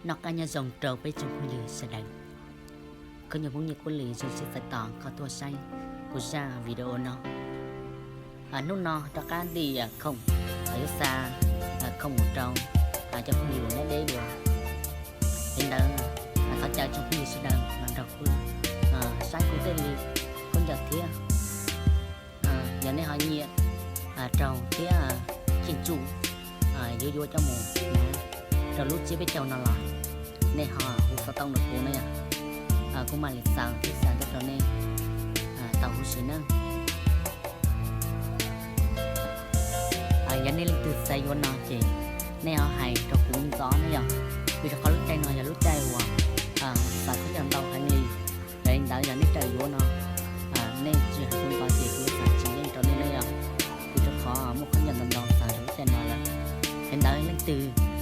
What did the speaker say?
Noj qab nyob zoo rau peb tsoom phooj ywg sawv daws. Koj nyuag phooj ywg Kuj Lis zoo siab txais tos koj tuaj saib kuv zaj video no. Hnub no rov qab nti khoom, yuav xa khoom mus rau cov phooj ywg nyob deb dua. Li ntawd, thov caw tsoom phooj ywg sawv daws los nrog kuv saib kuv tej li khaub ncaws thiab. Yog nej ho nyiam raug thiab cheem tsum yuav yuav coj mus hnav rau lub tsiab peb caug no los nej ho hu xov tooj rau kuv na yom. Kuv mam li xaws thiab xa tuaj rau nej tau huv si nawb. Yog nej leej twg xav yuav no ces nej ho hais rau kuv ntxov na yom, vim rau qhov lub caij no yog lub caij uas xaws khaub ncaws ntau heev li. Yog li ntawd yog nej raws yuav no, nej tsis hais kuv ntxov ces kuv xaws tsis yeej rau nej na yom, vim rau qhov muaj khaub ncaws ntau ntau xaws rau lub caij no lawm. Yog li ntawd leej twg